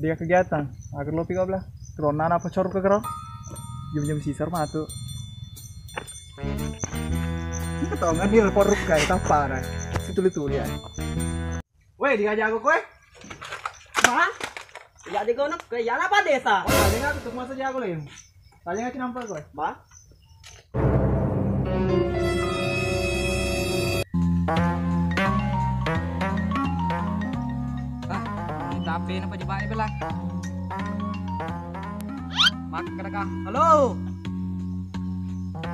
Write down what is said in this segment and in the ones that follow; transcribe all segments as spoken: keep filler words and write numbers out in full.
Iya kegiatan, agar lopi kau belah. Kerona apa corok ke kero? Jam-jam sisar matu. Ini ketongan di poruk kayak tapara. Situli-tuli ya. Weh, diajak aku kue? Bang, ya di kono ke ya apa desa? Oh, tadi aku tuh masa jago lem. Tadi aku nampak kue. Bang. Ah, tapi napa jebak bela? Makkeda ka, halo.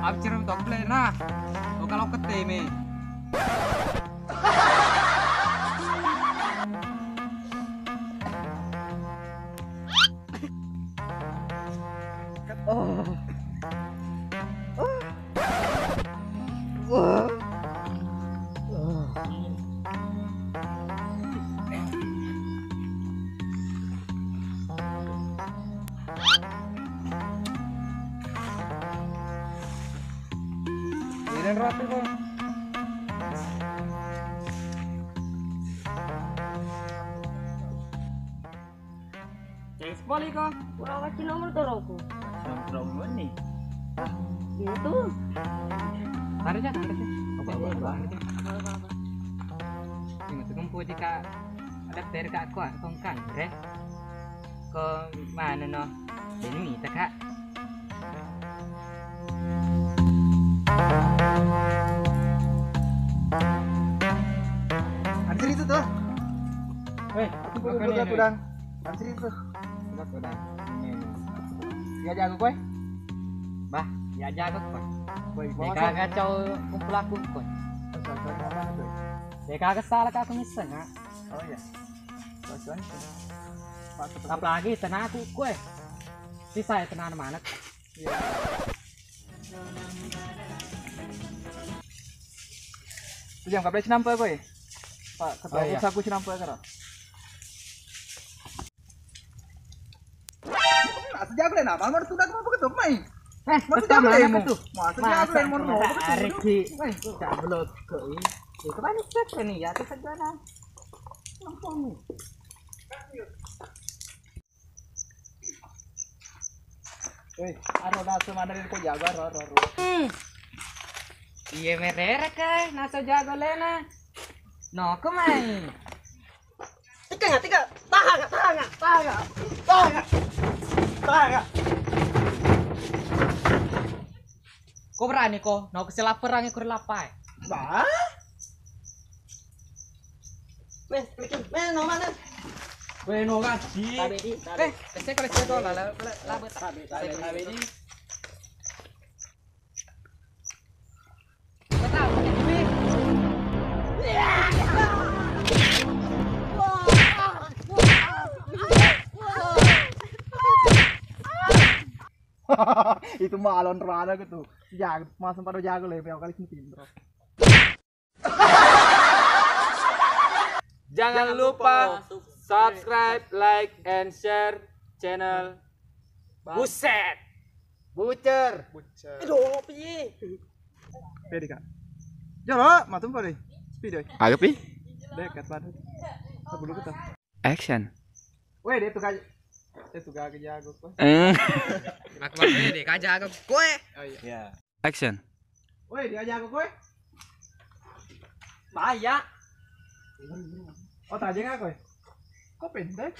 Abcir to play na. Oh, kalau keteme. Ini rapi, Bang. Thanks, balik kok. Kurang kasih nomor toroku. Nomor nih. Itu. Tarik aja, tarik aja. Apa, apa, apa? Ini tuh kan puji kak. Ada per kak kuat kongkang, re. Ko mana no? Ini minta kak. Anjir itu tuh. Weh, aku buka kudang. Anjir itu. Kudang, kudang. Ini. Ya jago kowe? Bah, ya jago kowe. Woi, kagak cau kumpul aku kowe. Cocok apa tuh? Ya kagak salah kak aku nyeseng, ah. Oh iya. Cocok. Apalagi tenaku kowe. Sisa ya tenanan mana? Iya. Itu jam kapan cinampe kowe? Pak, ketua. Oh, iya. Pusat aku cinampe karo. Nah, sejak lena, Bang, harus sudah mau begitu, mai. Eh, mau sejak lena, mau. Mau sejak lena, mau. Areki. Mai. Cak belok ke ini. Itu kan cek ini ya, itu segala. Ampun. Weh, aro nasu mana ri ko jago, aro, aro, aro. Hmm. Iya merere kai, nasu jago lena. No, kemai. Tiga nggak, tiga. Tahan nggak, tahan nggak, tahan nggak, tahan nggak, tahan nggak. Ko berani ko, no kesilaperan ko lapai. Bah. Meh, klik, meh, no mana? Weh, no kan, si. Tabe di, tabe. Eh, pese kalau saya tolak, lah, lah, lah, tabe, tabe, tabe di. Itu mah alon rana gitu. Jago, masuk pada jago lah, ya, kali sini pinter. Jangan lupa subscribe, like, and share channel. Buset. Bucer. Bucer. Aduh, piye? Pede, Kak. Jolo, matum pade. Speed, oi. Aga pi? Dekat pade. Sebelum kita. Action. Weh, dia tuh kayak, dia tuh gak jago, kok. Eh. Aku mah pede, kayak jago, kowe. Oh iya. Iya. Action. Woi, diajak aku, kowe? Bahaya. Oh, tajeng aku, kowe? Kok pendek?